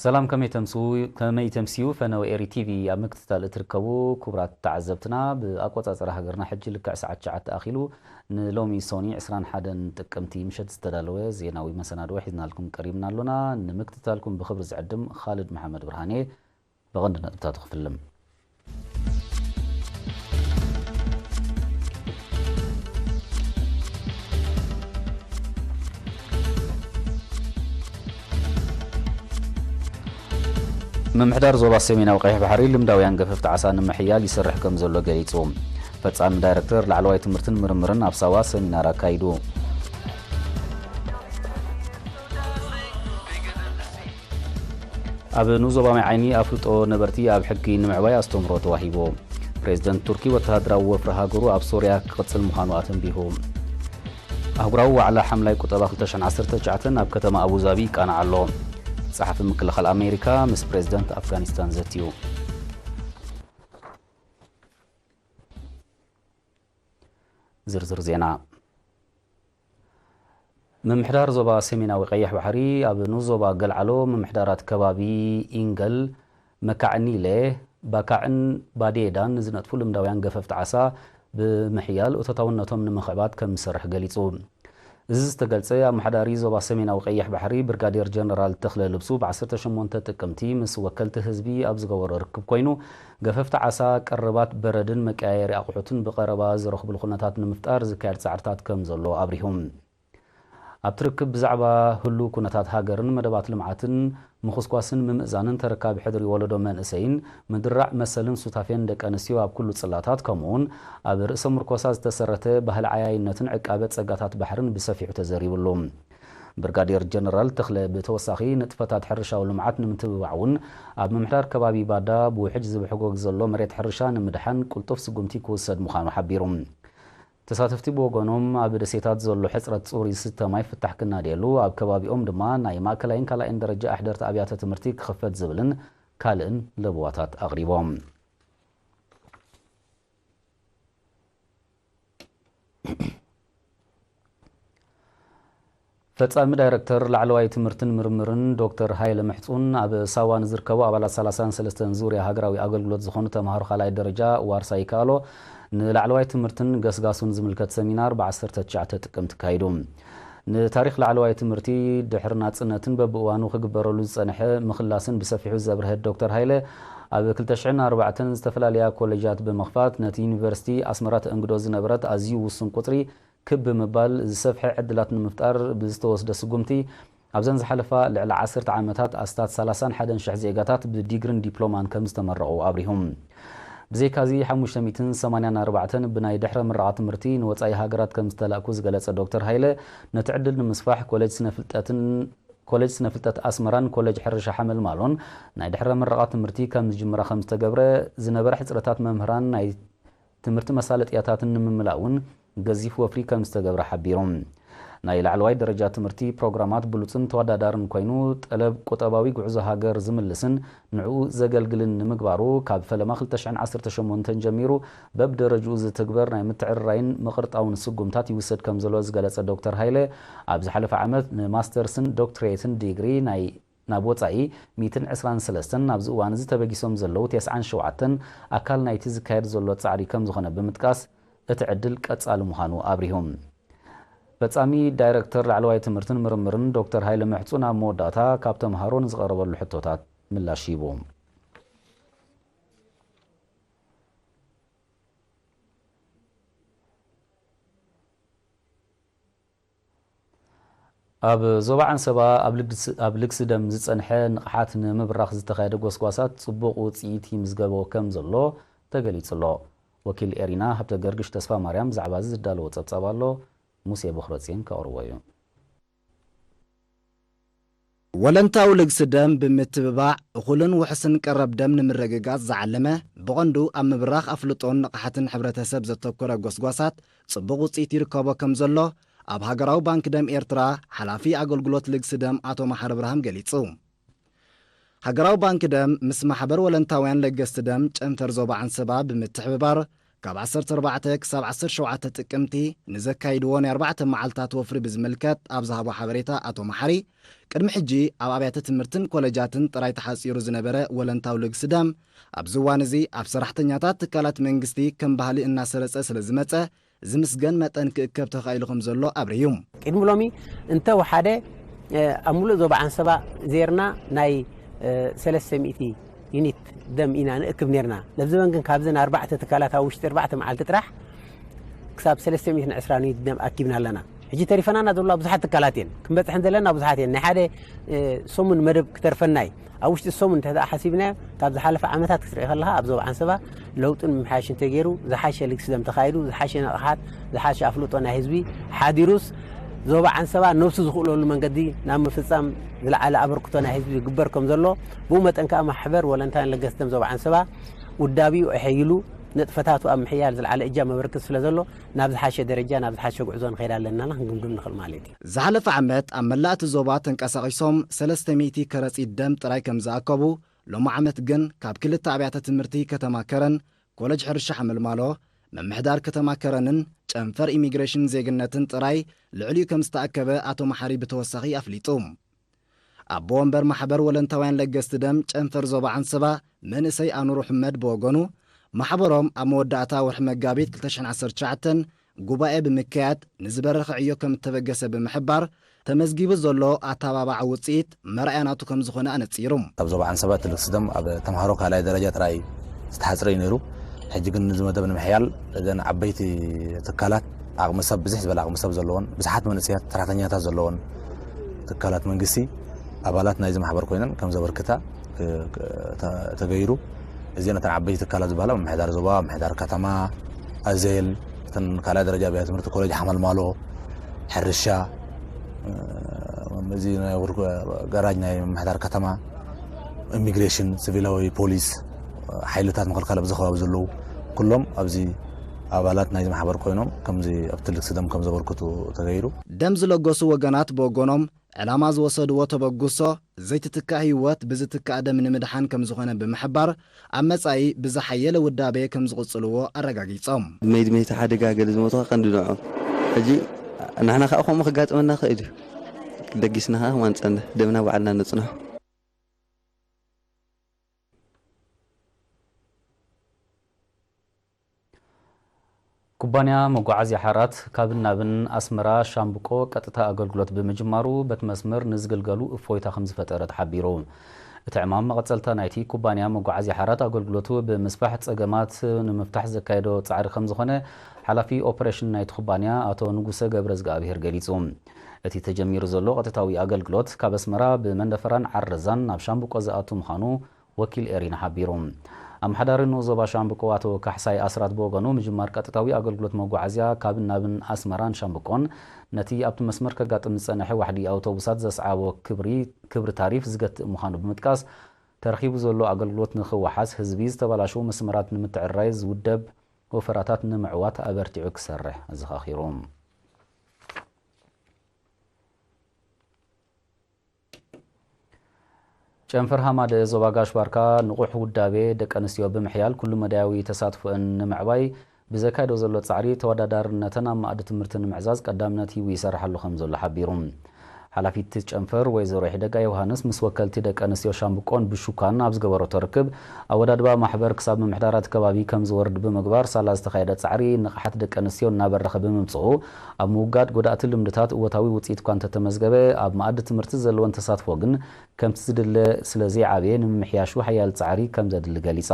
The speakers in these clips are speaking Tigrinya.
ሰላም፣ ከመይ ተምስዉ-፣ ከመይ ተምስዩ? ፈነወ ኤሪ ቲቪ ኣብ ምክትታል እትርከቡ ክቡራት ተዓዘብትና፣ ብኣቆጻጽራ ሃገርና ሕጂ ልክዕ ሰዓት ትሽዓተ ኣኺሉ፣ ንሎሚ ሶኒ ዕስራን ሓደን ጥቅምቲ ምሸት ዝተዳለወ ዜናዊ መሰናድኦ ሒዝናልኩም ቀሪብና ኣሎና። ንምክትታልኩም ብኽብሪ ዝዕድም ኻልድ መሓመድ ብርሃኔ። ብቐንዲ ነጥብታቱ ክፍልም። ምምሕዳር ዞባ ሰሜናዊ ቀይሕ ባሕሪ ልምዳውያን ገፈፍቲ ዓሳ ንምሕያል ይሰርሕ ከም ዘሎ ገሊጹ። ፈጻሚ ዳይረክተር ላዕለዋይ ትምህርትን ምርምርን ኣብ ሳዋ ሰሚናር ኣካይዱ። ኣብ ንኡስ ዞባ ማይ ዓይኒ ኣፍልጦ ነበርቲ ኣብ ሕጊ ንምዕባይ ኣስተምህሮ ተዋሂቡ። ፕሬዚደንት ቱርኪ ወተሃደራዊ ወፍሪ ሃገሩ ኣብ ሶርያ ክቕጽል ምዃኑ ኣተንቢሁ። ኣህጉራዊ ዋዕላ ሓምላይ ቁጠባ ክልተ ሽሕን ዓሰርተ ትሽዓተን ኣብ ከተማ ኣቡዛቢ ይቃናዕ ኣሎ። ጸሓፊ ምክልኻል ኣሜሪካ ምስ ፕሬዚደንት ኣፍጋኒስታን ዘትዩ። ዝርዝር ዜና። ምምሕዳር ዞባ ሰሜናዊ ቀይሕ ባሕሪ ኣብ ንኡስ ዞባ ገልዓሎ ምምሕዳራት ከባቢ ኢንገል፣ መካዕኒለ፣ ባካዕን ባዴዳን ንዝነጥፉ ልምዳውያን ገፈፍቲ ዓሳ ብምሕያል እቶታውነቶም ንምኽዕባት ከም ዝሰርሕ ገሊጹ። እዚ ዝተገልጸ ኣመሓዳሪ ዞባ ሰሜናዊ ቀይሕ ባሕሪ ብርጋዴር ጀነራል ተኽለ ልብሱ ብዓሰርተ ሸሞንተ ጥቅምቲ ምስ ወከልቲ ህዝቢ ኣብ ዝገበሮ ርክብ ኮይኑ፣ ገፈፍቲ ዓሳ፣ ቀረባት በረድን መቀያየሪ ኣቑሑትን ብቐረባ ዝረኽብሉ ኩነታት ንምፍጣር ዝካየድ ጻዕርታት ከም ዘሎ ኣብሪሁም። ኣብቲ ርክብ ብዛዕባ ህሉው ኩነታት ሃገርን መደባት ልምዓትን ምኹስኳስን ምምእዛንን ተረካቢ ሕድሪ ወለዶ መንእሰይን ምድራዕ መሰልን ሱታፌን ደቂ ኣንስትዮ ኣብ ኩሉ ጽላታት ከምኡውን ኣብ ርእሰ ምርኮሳ ዝተሰረተ ባህሊ ዓያይነትን ዕቃበ ጸጋታት ባሕርን ብሰፊሑ ተዘሪብሉ። ብርጋዴር ጀነራል ተኽለ ብተወሳኺ ንጥፈታት ሕርሻዊ ልምዓት ንምትብባዕ እውን ኣብ ምምሕዳር ከባቢ ባዳ ብውሕጅ ዝብሕጎግ ዘሎ መሬት ሕርሻ ንምድሓን ቅልጡፍ ስጉምቲ ክውሰድ ምዃኑ ሓቢሩ። ተሳተፍቲ ብወገኖም ኣብ ደሴታት ዘሎ ሕጽረት ጽሩይ ዝስተ ማይ ፍታሕ ክናድየሉ ኣብ ከባቢኦም ድማ ናይ ማእከላይን ካልኣይን ደረጃ ኣሕደርቲ ኣብያተ ትምህርቲ ክኽፈት ዝብልን ካልእን ለበዋታት ኣቕሪቦም። ፈጻሚ ዳይረክተር ላዕለዋይ ትምህርትን ምርምርን ዶክተር ሃይለ ምሕጹን ኣብ ሳዋ ንዝርከቡ ኣባላት ሰላሳን ሰለስተን ዙርያ ሃገራዊ ኣገልግሎት ዝኾኑ ተምሃሮ ካልኣይ ደረጃ ዋርሳይ ይከኣሎ ንላዕለዋይ ትምህርትን ገስጋሱን ዝምልከት ሰሚናር ብዓሰርተ ትሽዓተ ጥቅምቲ ኣካይዱ። ንታሪኽ ላዕለዋይ ትምህርቲ ድሕሪ ናጽነትን በብእዋኑ ክግበረሉ ዝጸንሐ ምኽላስን ብሰፊሑ ዘብርሀት ዶክተር ሃይለ፣ ኣብ ክልተ ሽሕን ኣርባዕተን ዝተፈላለያ ኮሌጃት ብምኽፋት ነቲ ዩኒቨርሲቲ ኣስመራ ተእንግዶ ዝነበረት ኣዝዩ ውሱን ቁጽሪ ክብ ብምባል ዝሰፍሐ ዕድላት ንምፍጣር ብዝተወስደ ስጉምቲ ኣብዘን ዝሓለፋ ልዕሊ ዓሰርተ ዓመታት ኣስታት ሰላሳን ሓደን ሽሕ ዜጋታት ብዲግሪን ዲፕሎማን ከም ዝተመረቑ ኣብሪሁም። ብዘይካዚ ሓሙሽተ ሚእትን ሰማንያን ኣርባዕተን ብናይ ድሕረ ምረቓ ትምህርቲ ንወጻኢ ሃገራት ከም ዝተላእኩ ዝገለጸ ዶክተር ሃይለ፣ ነቲ ዕድል ንምስፋሕ ኮሌጅ ስነ ፍልጠትን ኮሌጅ ስነ ፍልጠት ኣስመራን ኮሌጅ ሕርሻ ሓመልማሎን ናይ ድሕረ ምረቓ ትምህርቲ ከም ዝጅምራ ከም ዝተገብረ፣ ዝነበረ ሕጽረታት መምህራን ናይ ትምህርቲ መሳለጥያታትን ንምምላእ እውን ገዚፍ ወፍሪ ከም ዝተገብረ ሓቢሮም። ናይ ላዕለዋይ ደረጃ ትምህርቲ ፕሮግራማት ብሉጽን ተወዳዳርን ኮይኑ፣ ጠለብ ቁጠባዊ ጉዕዞ ሃገር ዝምልስን ንዕኡ ዘገልግልን ንምግባሩ፣ ካብ ፈለማ ክልተ ሽሕን ዓሰርተ ሸሞንተን ጀሚሩ በብደረጅኡ ዝትግበር ናይ ምትዕርራይን ምቕርጣውን ስጉምታት ይውሰድ ከም ዘሎ ዝገለጸ ዶክተር ሃይለ፣ ኣብ ዝሓለፈ ዓመት ንማስተርስን ዶክትሬትን ዲግሪ ናይ ናብ ወጻኢ ሚእትን ዕስራን ሰለስተን፣ ኣብዚ እዋን እዚ ተበጊሶም ዘለዉ ተስዓን ሸውዓተን ኣካል ናይቲ ዝካየድ ዘሎ ጻዕሪ ከም ዝኾነ ብምጥቃስ፣ እቲ ዕድል ቀጻሊ ምዃኑ ኣብሪሁ። ፈጻሚ ዳይረክተር ላዕለዋይ ትምህርትን ምርምርን ዶክተር ሃይለ ምሕጹን ኣብ መወዳእታ ካብ ተምሃሮ ንዝቐረበሉ ሕቶታት ምላሽ ሂቡ። ኣብ ዞባ ዓንሰባ ኣብ ልግስ-፣ ኣብ ልግሲ ደም ዝጸንሐ ንቕሓት ንምብራኽ ዝተኻየደ ጎስጓሳት ጽቡቕ ውጽኢት ይምዝገቦ ከም ዘሎ ተገሊጹ ኣሎ። ወኪል ኤሪና ሃብተ ገርግሽ ተስፋ ማርያም ብዛዕባ እዚ ዝዳለዎ ጸብጻብ ኣሎ። ሙሴ በኽረጽዮን ከቕርቦ እዩ። ወለንታዊ ልግሲ ደም ብምትብባዕ እኹልን ውሑስን ቀረብ ደም ንምርግጋጽ ዝዓለመ፣ ብቐንዱ ኣብ ምብራኽ ኣፍልጦን ንቕሓትን ሕብረተሰብ ዘተኮረ ጎስጓሳት ጽቡቕ ውጽኢት ይርከቦ ከም ዘሎ፣ ኣብ ሃገራዊ ባንክ ደም ኤርትራ ሓላፊ ኣገልግሎት ልግሲ ደም ኣቶ መሓሪ ብርሃም ገሊጹ። ሃገራዊ ባንክ ደም ምስ ማሕበር ወለንታውያን ለገስቲ ደም ጨንፈር ዞባ ዓንሰባ ብምትሕብባር ካብ ዓሰርተ ኣርባዕተ ክሳብ ዓሰርተ ሸውዓተ ጥቅምቲ ንዘካይድዎ ናይ ኣርባዕተ መዓልታት ወፍሪ ብዝምልከት ኣብ ዝሃቦ ሓበሬታ ኣቶ መሓሪ፣ ቅድሚ ሕጂ ኣብ ኣብያተ ትምህርትን ኮለጃትን ጥራይ ተሓጺሩ ዝነበረ ወለንታዊ ልግሲ ደም፣ ኣብዚ እዋን እዚ ኣብ ሰራሕተኛታት ትካላት መንግስቲ ከም ባህሊ እናሰረጸ ስለ ዝመጸ፣ ዝምስገን መጠን ክእከብ ተኻኢሉ ከም ዘሎ ኣብርዩ። ቅድሚ ሎሚ እንተ ወሓደ፣ እ፣ ኣብ ሙሉእ ዞባ ዓንሰባ ዜርና ናይ፣ እ፣ ሰለስተ ሚእቲ ዩኒት ደም ኢና ንእክብ ኔርና። ለብዚ እዋን ግን ካብዘን ኣርባዕተ ትካላት ኣብ ውሽጢ ኣርባዕተ መዓልቲ ጥራሕ ክሳብ ሰለስተ ሚእትን ዕስራን ዩኒት ደም ኣኪብና ኣለና። ሕጂ ተሪፈናና ዘለዋ ብዙሓት ትካላት እየን። ክንበጽሐን ዘለና ብዙሓት እየን። ናይ ሓደ፣ እ፣ ሰሙን መደብ ክተርፈና እዩ። ኣብ ውሽጢ ሰሙን እንተ ደኣ ሓሲብናዮ፣ ካብ ዝሓለፈ ዓመታት ክትርኢ ከለኻ ኣብ ዞባ ዓንሰባ ለውጥን ምምሕያሽን ተገይሩ፣ ዝሓሸ ልግሲ ደም ተኻይዱ፣ ዝሓሸ ንቕሓት፣ ዝሓሸ ኣፍልጦ ናይ ህዝቢ ሓዲሩስ፣ ዞባ ዓንሰባ ነብሱ ዝኽእለሉ መንገዲ ናብ ምፍጻም ዝለዓለ ኣበርክቶ ናይ ህዝቢ ይግበር ከም ዘሎ፣ ብኡ መጠን ከኣ ማሕበር ወለንታይን ለገስቲ ደም ዞባ ዓንሰባ ውዳቢኡ ኣሐይሉ፣ ንጥፈታቱ ኣብ ምሕያል ዝለዓለ እጃም መበርከት ስለ ዘሎ፣ ናብ ዝሓሸ ደረጃ፣ ናብ ዝሓሸ ጉዕዞ ንኸይድ ኣለና ክንግምግም ንኽእል ማለት እዩ። ዝሓለፈ ዓመት ኣብ መላእ እቲ ዞባ ተንቀሳቒሶም ሰለስተ ሚእቲ ከረጺት ደም ጥራይ ከም ዝኣከቡ፣ ሎሚ ዓመት ግን ካብ ክልተ ኣብያተ ትምህርቲ ከተማ ከረን፣ ኮለጅ ሕርሻ ሓመልማሎ፣ ምምሕዳር ከተማ ከረንን ጨንፈር ኢሚግሬሽን ዜግነትን ጥራይ ልዕሊኡ ከም ዝተኣከበ ኣቶ መሓሪ ብተወሳኺ ኣፍሊጡ። ኣቦ ወንበር ማሕበር ወለንታውያን ለገስቲ ደም ጨንፈር ዞባ ዓንሰባ መንእሰይ ኣኑር ኣሕመድ ብወገኑ፣ ማሕበሮም ኣብ መወዳእታ ወርሒ መጋቢት ክልተ ሽሕን ዓሰርተ ትሽዓተን ጉባኤ ብምክያድ ንዝበረኸ ዕዮ ከም እተበገሰ ብምሕባር፣ ተመዝጊቡ ዘሎ ኣተባባዒ ውጽኢት መርኣያ ናቱ ከም ዝኾነ ኣነጺሩ። ኣብ ዞባ ዓንሰባ እቲ ልግሲ ደም ኣብ ተምሃሮ ካልኣይ ደረጃ ጥራይ ዝተሓጽረ እዩ ነይሩ። ሕጂ ግን ነዚ መደብ ንምሕያል እዘን ዓበይቲ ትካላት፣ ዓቕሚ ሰብ፣ ብዝሕ ዝበለ ዓቕሚ ሰብ ዘለወን፣ ብዙሓት መንእሰያት ሰራሕተኛታት ዘለወን ትካላት መንግስቲ ኣባላት ናይዚ ማሕበር ኮይነን ከም ዘበርክታ፣ እ፣ ተ-፣ ተገይሩ። እዚአን እተን ዓበይቲ ትካላት ዝበሃላ ምምሕዳር ዞባ፣ ምምሕዳር ከተማ፣ ኣዜል፣ እተን ካልኣይ ደረጃ ኣብያተ ትምህርቲ፣ ኮሌጅ ሓመልማሎ፣ ሕርሻ፣ እ፣ እዚ ናይ ወርክ-፣ ጋራጅ ናይ ምምሕዳር ከተማ፣ ኢሚግሬሽን፣ ሲቪላዊ ፖሊስ፣ ሓይልታት ምክልካል ኣብዚ ከባቢ ዘለዉ ኩሎም ኣብዚ ኣባላት ናይዚ ማሕበር ኮይኖም ከምዚ ኣብቲ ልግሲ ደም ከም ዘበርክቱ ተገይሩ። ደም ዝለገሱ ወገናት ብወገኖም፣ ዕላማ ዝወሰድዎ ተበግሶ ዘይትትካእ ህይወት ብዝትካእ ደም ንምድሓን ከም ዝኾነ ብምሕባር፣ ኣብ መጻኢ ብዝሓየለ ውዳቤ ከም ዝቕጽልዎ ኣረጋጊጾም። መይድ መይቲ ሓደጋ ገለ ዝሞቱ ቀንዲ ንዖም። ሕጂ ንሕና ከዓ ከምኡ ክጋጥመና ይኽእል እዩ። ደጊስና ከዓ ከማን ንጸንሕ፣ ደምና ባዕልና ነጽንሖ። ኩባንያ መጓዓዝያ ሓራት ካብን ናብን ኣስመራ ሻምብቆ ቀጥታ ኣገልግሎት ብምጅማሩ፣ በቲ መስመር ንዝግልገሉ እፎይታ ከም ዝፈጠረ ተሓቢሩ። እቲ ዕማም፣ መቐጸልታ ናይቲ ኩባንያ መጓዓዝያ ሓራት ኣገልግሎቱ ብምስፋሕ ጸገማት ንምፍታሕ ዘካየዶ ጻዕሪ ከም ዝኾነ፣ ሓላፊ ኦፕሬሽን ናይቲ ኩባንያ ኣቶ ንጉሰ ገብረዝግኣብሄር ገሊጹ። እቲ ተጀሚሩ ዘሎ ቀጥታዊ ኣገልግሎት፣ ካብ ኣስመራ ብመንደፈራን ዓረዛን ናብ ሻምብቆ ዝኣቱ ምዃኑ ወኪል ኤሪና ሓቢሩ። ኣመሓዳሪ ንኡስ ዞባ ሻምብቆ ኣቶ ካሕሳይ ኣስራት ብወገኑ፣ ምጅማር ቀጥታዊ ኣገልግሎት መጓዓዝያ ካብን ናብን ኣስመራን ሻምብቆን፣ ነቲ ኣብቲ መስመር ከጋጥም ዝጸንሐ ዋሕዲ ኣውቶቡሳት ዘስዓቦ ክብሪ፣ ክብሪ ታሪፍ ዝገትእ ምዃኑ ብምጥቃስ፣ ተረኺቡ ዘሎ ኣገልግሎት ንኽወሓስ፣ ህዝቢ ዝተበላሸዉ መስመራት ንምትዕርራይ ዝውደብ ወፈራታት ንምዕዋት ኣበርቲዑ ክሰርሕ ኣዘኻኺሩ። ጨንፈር ሃማደ ዞባ ጋሽ ባርካ ንቑሕ ውዳቤ ደቂ ኣንስትዮ ብምሕያል ኩሉ መዳያዊ ተሳትፎአን ንምዕባይ ብዘካየዶ ዘሎ ጻዕሪ፣ ተወዳዳርነተን ኣብ መኣዲ ትምህርቲ ንምዕዛዝ ቀዳምነት ሂቡ ይሰርሓሉ ከም ዘሎ ሓቢሩ። ሓላፊት ጨንፈር ወይዘሮ ሒደጋ ዮሃንስ ምስ ወከልቲ ደቂ ኣንስትዮ ሻምብቆን ብሹካን ኣብ ዝገበረቶ ርክብ፣ ኣወዳድባ ማሕበር ክሳብ ምምሕዳራት ከባቢ ከም ዝወርድ ብምግባር ሳላ ዝተኻየደ ጻዕሪ ንቕሓት ደቂ ኣንስትዮ እናበረኸ ብምምጽኡ፣ ኣብ ምውጋድ ጎዳእቲ ልምድታት እወታዊ ውጽኢት እኳ እንተተመዝገበ፣ ኣብ መኣዲ ትምህርቲ ዘለወን ተሳትፎ ግን ከምቲ ዝድለ ስለ ዘይዓበየ ንምምሕያሹ ሓያል ጻዕሪ ከም ዘድሊ ገሊጻ።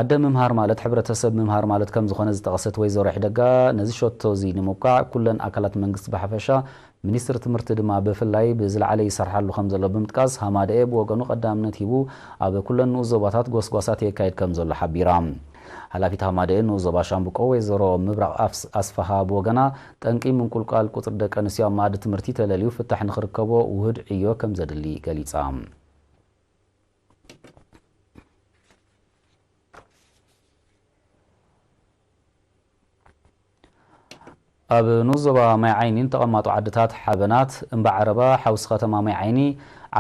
ኣደ ምምሃር ማለት ሕብረተሰብ ምምሃር ማለት ከም ዝኾነ ዝጠቐሰት ወይዘሮ ሒደጋ፣ ነዚ ሸቶ እዚ ንምብቃዕ ኩለን ኣካላት መንግስቲ ብሓፈሻ፣ ሚኒስትሪ ትምህርቲ ድማ ብፍላይ ብዝለዓለ ይሰርሓሉ ከም ዘሎ ብምጥቃስ፣ ሃማደኤ ብወገኑ ቀዳምነት ሂቡ ኣብ ኩለን ንኡስ ዞባታት ጎስጓሳት የካይድ ከም ዘሎ ሓቢራ። ሓላፊት ሃማደኤ ንኡስ ዞባ ሻምብቆ ወይዘሮ ምብራቕ ኣፍስ-፣ ኣስፍሃ ብወገና፣ ጠንቂ ምንቁልቋል ቁጽሪ ደቂ ኣንስትዮ ኣብ መኣዲ ትምህርቲ ተለልዩ ፍታሕ ንኽርከቦ ውሁድ ዕዮ ከም ዘድሊ ገሊጻ። ኣብ ንኡስ ዞባ ማይ ዓይኒን ተቐማጦ ዓድታት ሓበናት፣ እምባ ዓረባ፣ ሓውሲ ከተማ ማይ ዓይኒ፣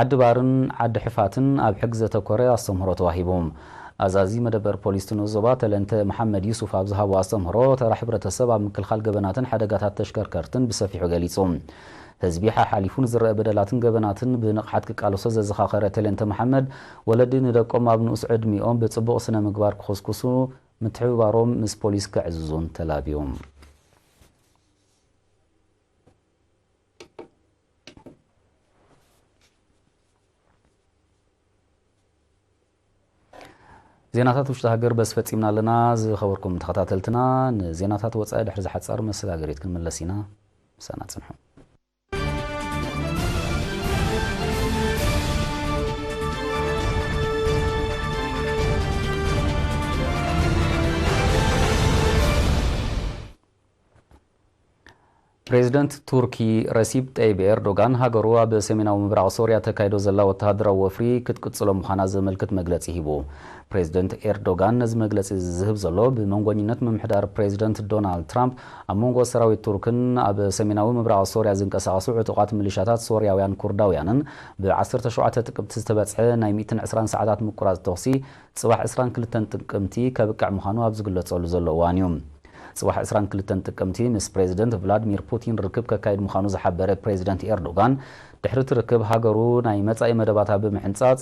ዓዲ ባርን ዓዲ ሕፋትን ኣብ ሕጊ ዘተኮረ ኣስተምህሮ ተዋሂቡ። ኣዛዚ መደበር ፖሊስ ትንኡስ ዞባ ተለንተ መሓመድ ዩሱፍ ኣብ ዝሃቦ ኣስተምህሮ፣ ተራ ሕብረተሰብ ኣብ ምክልኻል ገበናትን ሓደጋታት ተሽከርከርትን ብሰፊሑ ገሊጹ። ህዝቢ ሓሓሊፉ ንዝረአ በደላትን ገበናትን ብንቕሓት ክቃለሶ ዘዘኻኸረ ተለንተ መሓመድ፣ ወለዲ ንደቆም ኣብ ንኡስ ዕድሚኦም ብጽቡቕ ስነ ምግባር ክኹስኩሱ ምትሕብባሮም ምስ ፖሊስ ከዕዝዙን ተላብዮም። ዜናታት ውሽጢ ሃገር በዚ ፈጺምና ኣለና። ዝኸበርኩም ተኸታተልትና፣ ንዜናታት ወጻኢ ድሕሪ ዝሓጻር መሰጋገሪት ክንምለስ ኢና። ምሳና ጽንሑ። ፕሬዚደንት ቱርኪ ረሲፕ ጠይብ ኤርዶጋን፣ ሃገሩ ኣብ ሰሜናዊ ምብራቕ ሶርያ ተካይዶ ዘላ ወተሃደራዊ ወፍሪ ክትቅጽሎ ምዃና ዘመልክት መግለጺ ሂቡ። ፕሬዚደንት ኤርዶጋን ነዚ መግለጺ ዝህብ ዘሎ፣ ብመንጎኝነት ምምሕዳር ፕሬዚደንት ዶናልድ ትራምፕ ኣብ መንጎ ሰራዊት ቱርክን ኣብ ሰሜናዊ ምብራቕ ሶርያ ዝንቀሳቐሱ ዕጡቓት ሚሊሻታት ሶርያውያን ኩርዳውያንን ብ ዓሰርተ ሸውዓተ ጥቅምቲ ዝተበጽሐ ናይ ሚእትን ዕስራን ሰዓታት ምቁራጽ ተኹሲ፣ ጽባሕ ዕስራን ክልተን ጥቅምቲ ከብቅዕ ምዃኑ ኣብ ዝግለጸሉ ዘሎ እዋን እዩ። ጽባሕ ዕስራን ክልተን ጥቅምቲ ምስ ፕሬዚደንት ቭላድሚር ፑቲን ርክብ ከካይድ ምዃኑ ዝሓበረ ፕሬዚደንት ኤርዶጋን፣ ድሕሪ እቲ ርክብ ሃገሩ ናይ መጻኢ መደባታ ብምሕንጻጽ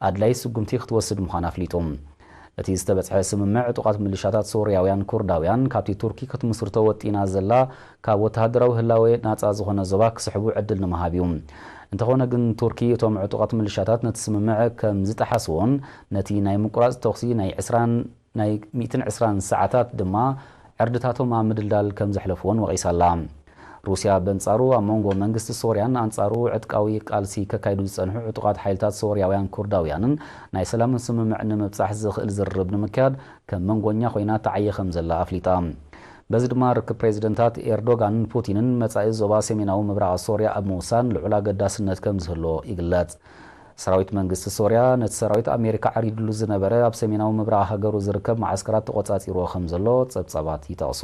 ኣድላይ ስጉምቲ ክትወስድ ምዃና ኣፍሊጡ። እቲ ዝተበጽሐ ስምምዕ፣ ዕጡቓት ሚሊሻታት ሶርያውያን ኩርዳውያን ካብቲ ቱርኪ ክትምስርቶ ወጢና ዘላ ካብ ወተሃደራዊ ህላዌ ናጻ ዝኾነ ዞባ ክስሕቡ ዕድል ንምሃብ እዩ። እንተኾነ ግን፣ ቱርኪ እቶም ዕጡቓት ሚሊሻታት ነቲ ስምምዕ ከም ዝጠሓስዎን ነቲ ናይ ምቁራጽ ተኹሲ ናይ ዕስራን ናይ ሚእትን ዕስራን ሰዓታት ድማ ዕርድታቶም ኣብ ምድልዳል ከም ዘሕለፍዎን ወቒሳ ኣላ። ሩስያ በንጻሩ፣ ኣብ መንጎ መንግስቲ ሶርያን ኣንጻሩ ዕጥቃዊ ቃልሲ ከካይዱ ዝጸንሑ ዕጡቓት ሓይልታት ሶርያውያን ኩርዳውያንን ናይ ሰላምን ስምምዕ ንምብጻሕ ዝኽእል ዝርርብ ንምክያድ ከም መንጎኛ ኮይና ትዓዪ ከም ዘላ ኣፍሊጣ። በዚ ድማ፣ ርክብ ፕሬዚደንታት ኤርዶጋንን ፑቲንን መጻኢ ዞባ ሰሜናዊ ምብራቕ ሶርያ ኣብ ምውሳን ልዑል ኣገዳስነት ከም ዝህልዎ ይግለጽ። ሰራዊት መንግስቲ ሶርያ፣ ነቲ ሰራዊት ኣሜሪካ ዓሪድሉ ዝነበረ ኣብ ሰሜናዊ ምብራቕ ሃገሩ ዝርከብ መዓስከራት ተቖጻጺርዎ ከም ዘሎ ጸብጻባት ይጠቕሱ።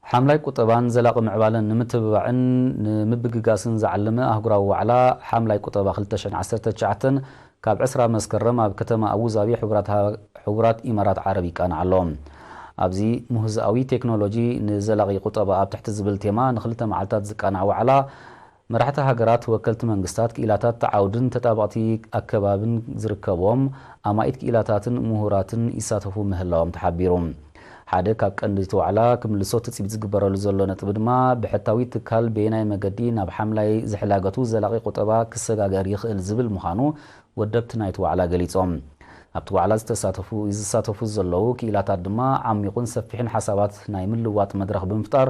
ሓምላይ ቁጠባን ዘላቒ ምዕባለን ንምትብባዕን ንምብግጋስን ዝዓለመ ኣህጉራዊ ዋዕላ ሓምላይ ቁጠባ ክልተ ሽሕን ዓሰርተ ትሽዓተን፣ ካብ ዕስራ መስከረም ኣብ ከተማ ኣቡዛቢ ሕቡራት ሃ-፣ ሕቡራት ኢማራት ዓረብ ይቃናዕ ኣሎ። ኣብዚ ምህዞኣዊ ቴክኖሎጂ ንዘላቒ ቁጠባ ኣብ ትሕቲ ዝብል ቴማ ንክልተ መዓልታት ዝቃናዕ ዋዕላ፣ መራሕቲ ሃገራት፣ ወከልቲ መንግስታት፣ ክኢላታት ዓውድን ተጣበቕቲ ኣከባብን ዝርከብዎም ኣማኢት ክኢላታትን ምሁራትን ይሳተፉ ምህላዎም ተሓቢሩ። ሓደ ካብ ቀንዲ እቲ ዋዕላ ክምልሶ ትጽቢት ዝግበረሉ ዘሎ ነጥቢ ድማ፣ ብሕታዊ ትካል በየናይ መገዲ ናብ ሓምላይ ዝሕላገቱ ዘላቒ ቁጠባ ክሰጋገር ይኽእል ዝብል ምዃኑ ወደብቲ ናይቲ ዋዕላ ገሊጾም። ኣብቲ ዋዕላ ዝተሳተፉ፣ ዝሳተፉ ዘለዉ ክኢላታት ድማ፣ ዓሚቑን ሰፊሕን ሓሳባት ናይ ምልውዋጥ መድረኽ ብምፍጣር፣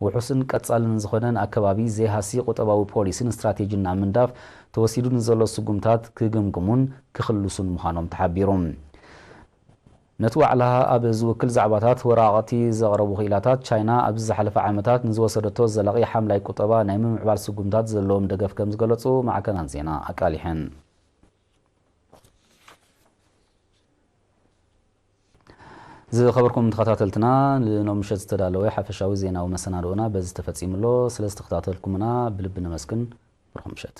ውሑስን ቀጻልን ዝኾነን ኣከባቢ ዘይሃሲ ቁጠባዊ ፖሊሲን ስትራቴጂን ኣብ ምንዳፍ ተወሲዱ ንዘሎ ስጉምታት ክግምግሙን ክኽልሱን ምዃኖም ተሓቢሩ። ነቲ ዋዕላ ኣብ ዝውክል ዛዕባታት ወረቓቕቲ ዘቕረቡ ክኢላታት፣ ቻይና ኣብዚ ዝሓለፈ ዓመታት ንዝወሰደቶ ዘላቒ ሓምላይ ቁጠባ ናይ ምምዕባል ስጉምታት ዘለዎም ደገፍ ከም ዝገለጹ ማዕከናት ዜና ኣቃሊሐን። ዝኸበርኩም ተኸታተልትና፣ ንሎም ምሸት ዝተዳለወ ሓፈሻዊ ዜናዊ መሰናድኦና በዚ ተፈጺሙ ኣሎ። ስለ ዝተኸታተልኩምና ብልቢ ነመስግን። ብሩኽ ምሸት።